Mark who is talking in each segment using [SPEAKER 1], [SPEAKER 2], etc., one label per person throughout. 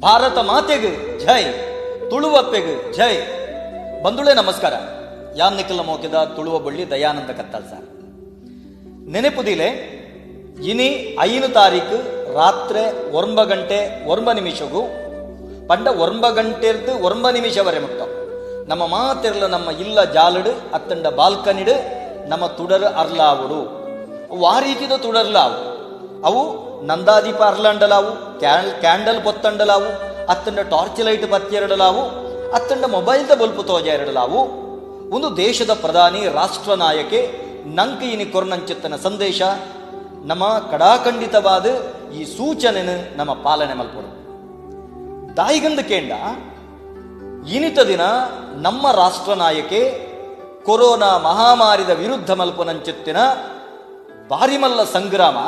[SPEAKER 1] ಭಾರತ ಮಾತೆಗೆ ಜೈ, ತುಳುವಪ್ಪೆಗೆ ಜೈ. ಬಂಧುಗಳೇ ನಮಸ್ಕಾರ. ಯಾನ್ ನಿಖಿಲ ಮೋಕೆದ ತುಳುವ ಬಳ್ಳಿ ದಯಾನಂದ ಕತ್ತಲ್ ಸರ್. ನೆನಪುದಿಲೆ, ಇನಿ 5 ತಾರೀಕು ರಾತ್ರಿ 9 ಗಂಟೆ 9 ನಿಮಿಷಗೂ ಪಂಡ 9 ಗಂಟೆರ್ದು 9 ನಿಮಿಷವರೆ ಮುಟ್ಟ ನಮ್ಮ ಮಾತಿರ್ಲ ನಮ್ಮ ಇಲ್ಲ ಜಾಲಡು ಅತ್ತಂಡ ಬಾಲ್ಕನಿಡು ನಮ್ಮ ತುಡರು ಅರ್ಲಾವುಡು. ಅವು ಆ ರೀತಿದ ತುಡರ್ಲಾವು. ಅವು ನಂದಾದೀಪ ಅರ್ಲಂಡಲಾವು, ಕ್ಯಾಂಡಲ್ ಪೊತ್ತಂಡಲಾವು, ಅತ್ತಂಡ ಟಾರ್ಚ್ ಲೈಟ್ ಪತ್ತೆರಡಲಾವು, ಅತ್ತಂಡ ಮೊಬೈಲ್ದ ಬಲ್ಪು ತೋಜ ಎರಡಲಾವು. ಒಂದು ದೇಶದ ಪ್ರಧಾನಿ ರಾಷ್ಟ್ರ ನಾಯಕೆ ನಂಕ್ ಇನಿ ಕೊರ್ನಂಚಿತ್ತನ ಸಂದೇಶ ನಮ್ಮ ಕಡಾಖಂಡಿತವಾದ ಈ ಸೂಚನೆನು ನಮ್ಮ ಪಾಲನೆ ಮಲ್ಪಡು. ದಾಯಿಗಂದು ಕೇಂಡ, ಇನಿತ ದಿನ ನಮ್ಮ ರಾಷ್ಟ್ರ ನಾಯಕೆ ಕೊರೋನಾ ಮಹಾಮಾರಿದ ವಿರುದ್ಧ ಮಲ್ಪನಂಚಿತ್ತಿನ ಬಾರಿಮಲ್ಲ ಸಂಗ್ರಾಮ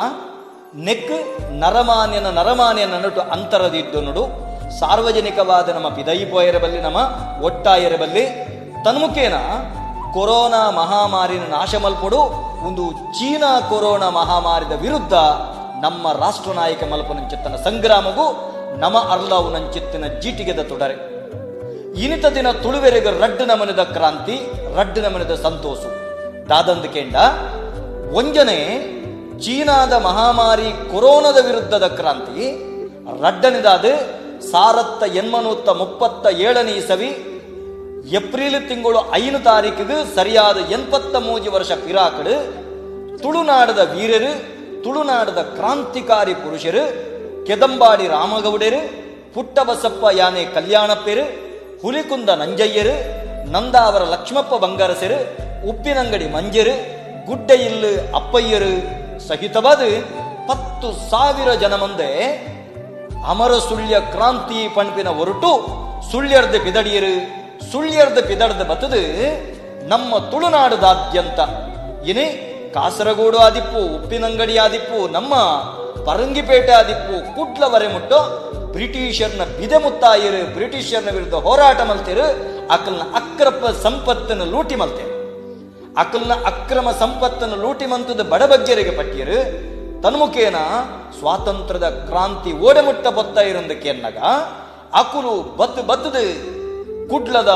[SPEAKER 1] ನೆಕ್ ನರಮಾನ್ಯನ ನರಮಾನ್ಯನ ನಟು ಅಂತರದಿದ್ದು ನೋಡು. ಸಾರ್ವಜನಿಕವಾದ ನಮ್ಮ ಪಿದೈಪೋಯರಬಲ್ಲಿ ನಮ್ಮ ಒಟ್ಟಾಯರಬಲ್ಲಿ ತನ್ಮುಖೇನ ಕೊರೋನಾ ಮಹಾಮಾರಿನ ನಾಶ ಮಲ್ಪಡು. ಒಂದು ಚೀನಾ ಕೊರೋನಾ ಮಹಾಮಾರಿದ ವಿರುದ್ಧ ನಮ್ಮ ರಾಷ್ಟ್ರ ನಾಯಕ ಮಲ್ಪನಂಚಿತ್ತನ ಸಂಗ್ರಾಮಗೂ ನಮ ಅರ್ಲವು ನಂಚಿತ್ತಿನ ಜೀಟಿಗೆದ ತೊಡರೆ. ಇನಿತ ದಿನ ತುಳುವೆರೆಗ ರಡ್ಡು ನಮನದ ಕ್ರಾಂತಿ, ರಡ್ಡು ನಮನದ ಸಂತೋಷ. ದಾದಂದು ಕೇಂಡ, ಒಂಜನೆ ಚೀನಾದ ಮಹಾಮಾರಿ ಕೊರೋನಾದ ವಿರುದ್ಧದ ಕ್ರಾಂತಿ, ರಡ್ಡನಿದಾದ 1837ನೇ ಇಸವಿ ಏಪ್ರಿಲ್ ತಿಂಗಳು 5 ತಾರೀಕಿಗೆ ಸರಿಯಾದ 83 ವರ್ಷ ಪಿರಾಕಡು ತುಳುನಾಡದ ವೀರರು, ತುಳುನಾಡದ ಕ್ರಾಂತಿಕಾರಿ ಪುರುಷರು ಕೆದಂಬಾಡಿ ರಾಮಗೌಡರು, ಪುಟ್ಟಬಸಪ್ಪ ಯಾನೆ ಕಲ್ಯಾಣಪ್ಪರು, ಹುಲಿಕುಂದ ನಂಜಯ್ಯರು, ನಂದಾವರ ಲಕ್ಷ್ಮಪ್ಪ ಬಂಗಾರಸರು, ಉಪ್ಪಿನಂಗಡಿ ಮಂಜರು, ಗುಡ್ಡೆಯಿಲ್ಲು ಅಪ್ಪಯ್ಯರು ಸಹಿತವಾದ 10,000 ಜನ ಮಂದೆ ಅಮರ ಸುಳ್ಯ ಕ್ರಾಂತಿ ಪಣ್ಪಿನ ಹೊರಟು ಸುಳ್ಯರ್ದ ಪಿದಡಿಯರು, ಸುಳ್ಯರ್ದ ಪಿದಡ್ದ ಬತ್ತದು ನಮ್ಮ ತುಳುನಾಡದಾದ್ಯಂತ ಇನಿ ಕಾಸರಗೋಡು ಆದಿಪ್ಪು, ಉಪ್ಪಿನಂಗಡಿ ಆದಿಪ್ಪು, ನಮ್ಮ ಪರಂಗಿಪೇಟೆ ಆದಿಪ್ಪು, ಕುಡ್ಲವರೆ ಮುಟ್ಟೋ ಬ್ರಿಟಿಷರ್ನ ಬಿದೆ ಮುತ್ತಾಯರು, ಬ್ರಿಟಿಷರ್ನ ವಿರುದ್ಧ ಹೋರಾಟ ಮಲ್ತೇರು. ಅಕಲ್ನ ಅಕ್ರಮ ಸಂಪತ್ತನ್ನು ಲೂಟಿ ಮಲ್ತೇರು. ಅಕಲ್ನ ಅಕ್ರಮ ಸಂಪತ್ತನ್ನು ಲೂಟಿ ಮಂತದ ಬಡಬಗ್ಗರಿಗೆ ಪಟ್ಟಿಯರು. ತನ್ಮುಖೇನ ಸ್ವಾತಂತ್ರ್ಯದ ಕ್ರಾಂತಿ ಓಡೆಮುಟ್ಟ ಬೊತ್ತ ಇರಂದಕ್ಕೆ ಅಕುಲು ಬದ್ದು ಬದ್ದದು ಕುಡ್ಲದ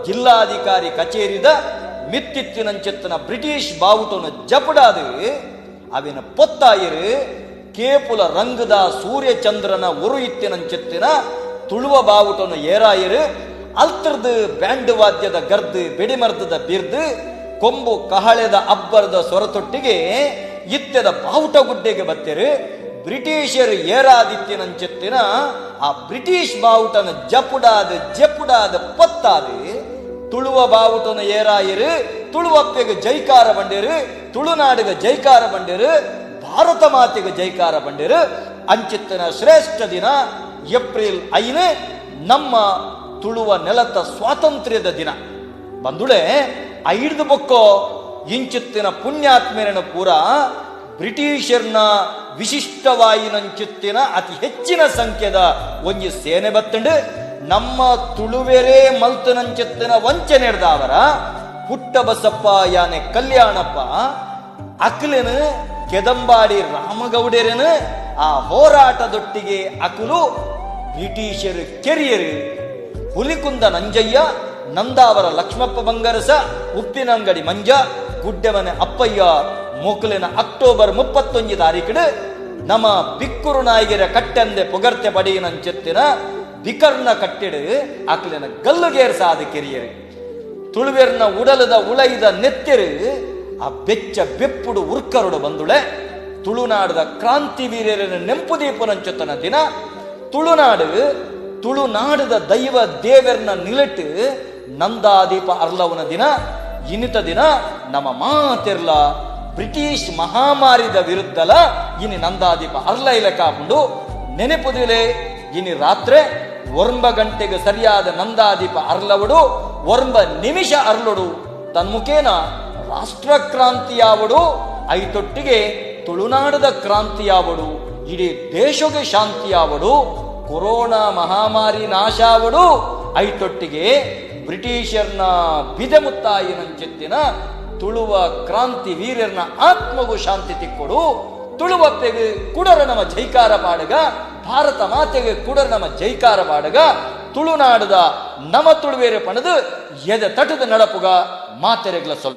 [SPEAKER 1] ಜಿಲ್ಲಾಧಿಕಾರಿ ಕಚೇರಿದ ಮಿತ್ತಿತ್ತಿನಂచెತ್ತನ ಬ್ರಿಟಿಷ್ ಬಾವುಟನ ಜಪಡಾದು ಅವಿನ ಪೊತ್ತಾಯಿರು. ಕೇಪುಲ ರಂಗದ ಸೂರ್ಯಚಂದ್ರನ ಒರು ಇತ್ತಿನಂచెತ್ತಿನ ತುಳುವ ಬಾವುಟನ ಏರಾಯಿರು. ಅಲ್ತರ್ದು ಬ್ಯಾಂಡ್ ವಾದ್ಯದ ಗರ್ದು, ಬೆಡಿಮರ್ದದ ಬಿರ್ದು, ಕೊಂಬು ಕಹಳೆದ ಅಬ್ಬರದ ಸೊರತೊಟ್ಟಿಗೆ ಇತ್ತೆದ ಬಾವುಟ ಗುಡ್ಡೆಗೆ ಬತ್ತೆರು. ಬ್ರಿಟಿಷರು ಏರಾದಿತ್ತಿನಂచెತ್ತಿನ ಆ ಬ್ರಿಟಿಷ್ ಬಾವುಟನ ಜಪುಡಾದ ಜಪುಡಾದ ಪೊತ್ತಾದು ತುಳುವ ಬಾವುಟನ ಏರಾಯಿರು. ತುಳುವಪ್ಪೆಗೆ ಜೈಕಾರ ಬಂಡೇರು, ತುಳುನಾಡಿಗೆ ಜೈಕಾರ ಬಂಡೇರು, ಭಾರತ ಮಾತೆಗೆ ಜೈಕಾರ ಬಂಡೇರು. ಅಂಚಿತ್ತನ ಶ್ರೇಷ್ಠ ದಿನ ಏಪ್ರಿಲ್ 5 ನಮ್ಮ ತುಳುವ ನೆಲತ ಸ್ವಾತಂತ್ರ್ಯದ ದಿನ. ಬಂದುಳೆ, ಐದು ಬೊಕ್ಕೋ ಇಂಚಿತ್ತಿನ ಪುಣ್ಯಾತ್ಮೇರನ ಪೂರ ಬ್ರಿಟಿಷರ್ನ ವಿಶಿಷ್ಟವಾಯಿನಂಚಿತ್ತಿನ ಅತಿ ಹೆಚ್ಚಿನ ಸಂಖ್ಯೆದ ಒಂಜಿ ಸೇನೆ ಬತ್ತಂಡು ನಮ್ಮ ತುಳುವೆರೇ ಮಲ್ತನಂಚಿತ್ತಿನ ವಂಚನೆ ಅವರ ಪುಟ್ಟ ಬಸಪ್ಪ ಯಾನೆ ಕಲ್ಯಾಣಪ್ಪ ಅಕ್ಲೆನು, ಕೆದಂಬಾಡಿ ರಾಮಗೌಡರನು ಆ ಹೋರಾಟದೊಟ್ಟಿಗೆ ಅಕುಲು ಬ್ರಿಟಿಷರು ಕೆರಿಯರು. ಹುಲಿಕುಂದ ನಂಜಯ್ಯ, ನಂದಾವರ ಲಕ್ಷ್ಮಪ್ಪ ಬಂಗರಸ, ಉಪ್ಪಿನಂಗಡಿ ಮಂಜ, ಗುಡ್ಡೆಮನೆ ಅಪ್ಪಯ್ಯ ಮೊಕಲಿನ ಅಕ್ಟೋಬರ್ 31 ತಾರೀಕು ನಮ್ಮ ಬಿಕ್ಕುರು ನಾಯಿಗೆರ ಕಟ್ಟೆಂದೆ ಪೊಗರ್ತೆ ಪಡಿಯಿನಂచెತ್ತಿನ ಬಿಕರ್ನ ಕಟ್ಟಿಡು ಅಕ್ಲಿನ ಗಲ್ಲುಗೇರ್ ಸಾದ ಕೆರಿಯರು. ತುಳುವೆರ್ನ ಉಡಲದ ಉಳೈದ ನೆತ್ತೆರು ಆ ಬೆಚ್ಚ ಬೆಪ್ಪುಡು ಉರ್ಕರುಡು. ಬಂದುಳೆ, ತುಳುನಾಡದ ಕ್ರಾಂತಿ ವೀರ್ಯರನ್ನು ನೆಂಪು ದೀಪನಂಚುತ್ತನ ದಿನ. ತುಳುನಾಡು ತುಳುನಾಡದ ದೈವ ದೇವರನ್ನ ನಿಲಟ್ಟು ನಂದಾದೀಪ ಅರ್ಲವನ ದಿನ ಇನಿತ ದಿನ. ನಮ್ಮ ಮಾತಿರ್ಲ ಬ್ರಿಟಿಷ್ ಮಹಾಮಾರಿದ ವಿರುದ್ಧಲ ಇನಿ ನಂದಾದೀಪ ಅರ್ಲ ಇಲ್ಲ ಕಾಪುಂಡು. ನೆನಪುದಿಲೆ, ಇನಿ ರಾತ್ರಿ 9 ಗಂಟೆಗೆ ಸರಿಯಾದ ನಂದಾದೀಪ ಅರ್ಲವಡು, 9 ನಿಮಿಷ ಅರ್ಲುಡು. ತನ್ಮುಖೇನ ರಾಷ್ಟ್ರ ಕ್ರಾಂತಿಯಾವಡು, ಐತೊಟ್ಟಿಗೆ ತುಳುನಾಡದ ಕ್ರಾಂತಿಯಾವಡು, ಇಡೀ ದೇಶಕ್ಕೆ ಶಾಂತಿಯಾವಡು, ಕೊರೋನಾ ಮಹಾಮಾರಿ ನಾಶಾವಡು, ಐತೊಟ್ಟಿಗೆ ಬ್ರಿಟಿಷರ್ನ ಬಿದೆಮುತ್ತಾಯಿನಂచెತ್ತಿನ ತುಳುವ ಕ್ರಾಂತಿ ವೀರರ್ನ ಆತ್ಮಗೂ ಶಾಂತಿ ತಿಕ್ಕೊಡು. ತುಳುವಪ್ಪೆಗೆ ಕುಡರ ನಮ್ಮ ಜೈಕಾರ ಪಾಡುಗ. ಭಾರತ ಮಾತೆಗೆ ಕುಡರ್ ನಮ್ಮ ಜೈಕಾರ ಪಾಡಗ. ತುಳುನಾಡದ ನಮ ತುಳುವೇರೆ ಪಣದು ಎದೆ ತಟದ ನಡಪುಗ. ಮಾತೆರೆಗ್ಲ ಸ್ವಲ್ಪ